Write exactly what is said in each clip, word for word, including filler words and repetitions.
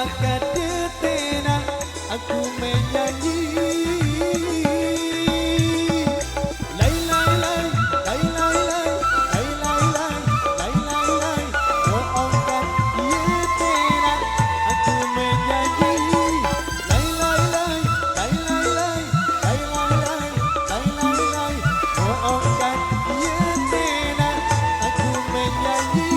Angkat tetena, aku menyanyi. Lai, lai, lai, lai, lai, lai, lai, lai, lai, lai, lai, lai. Oh, angkat tetena, aku menyanyi. Lai, lai, lai, lai, lai, lai, lai, lai, lai, lai, lai, lai. Oh, angkat tetena, aku menyanyi.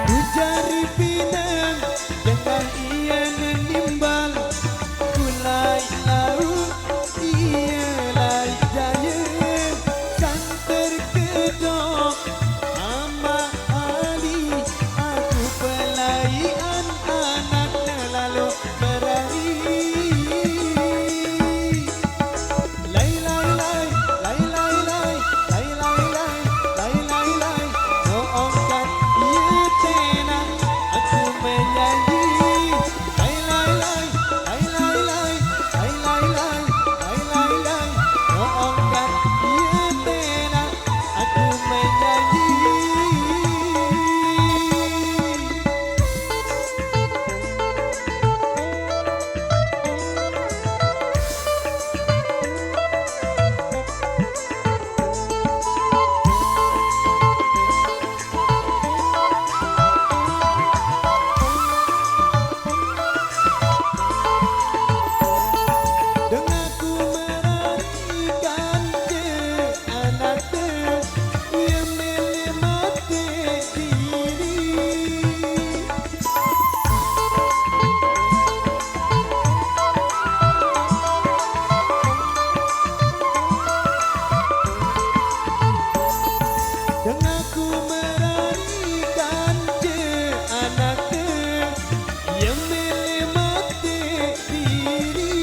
Ku jari pineng dengah iye nenimbal, ku lai lau iye lai daye, santer kedok ama ali, aku pelaian anakne lalo merari. Lai, lai, lai, lai, lai, lai, lai, lai, lai, lai, lai, lai. No ongkat iye tena, aku menyanyi. Lai, lai, lai, lai, lai, lai, lai, lai, lai, lai, lai, lai. No ongkat iye tena, aku menyanyi. Dengan ku merarikan je anakte, ye mele mate diri. Dengan ku merarikan je anakte, ye mele mate diri.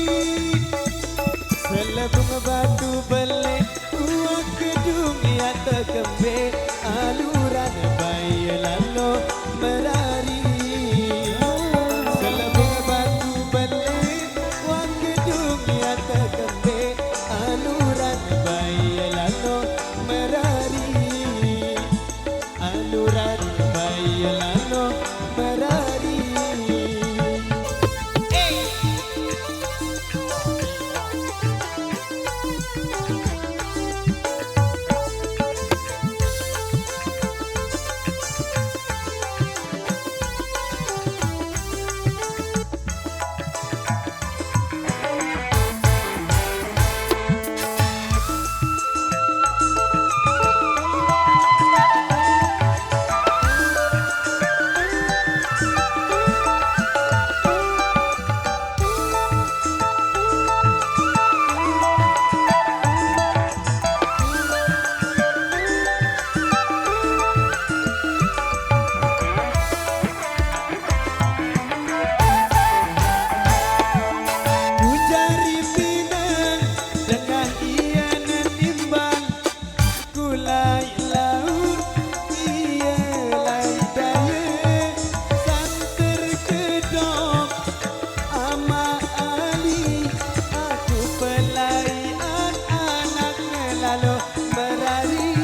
Selebung batu belek, uang kedung ya tekembe, aluran baye lalo merari. Selebung batu belek, uang kedung ya tekembe, aluran baye lalo merari. Aluran baye lalo merari. Ku jari pineng dengah iye nenimbal, ku lai lau iye lai daye, santer kedok ama ali, aku pelaian anakne lalo merari.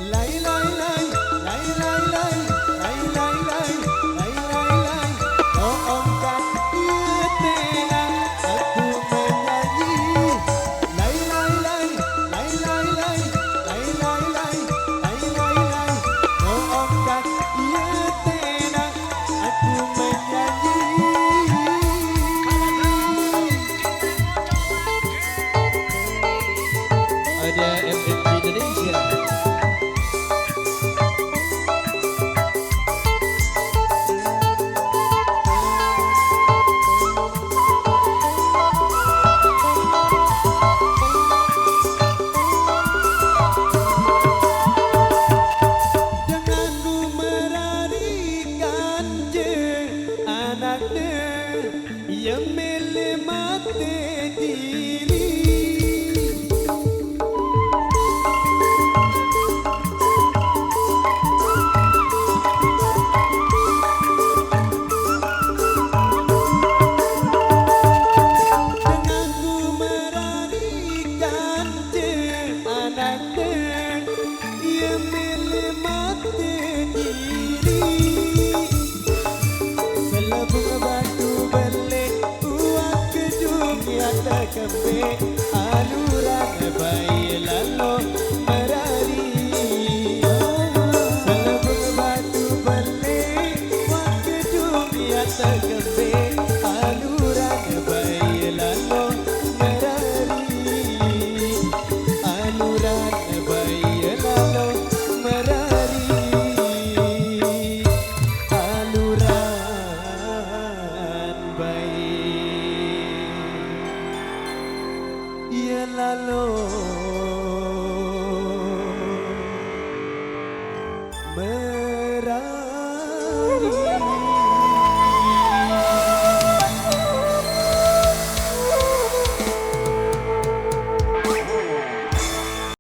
Lai, lai, lai, lai, lai, lai, lai, lai, lai, lai, lai, lai. Oh, ongkat iye tena, aku menyanyi. Lai, lai, lai, lai, lai, lai, lai, lai, lai, lai, lai, lai. Oh, ongkat iye tena, aku menyanyi. Ada M N P Indonesia. Yelalo mera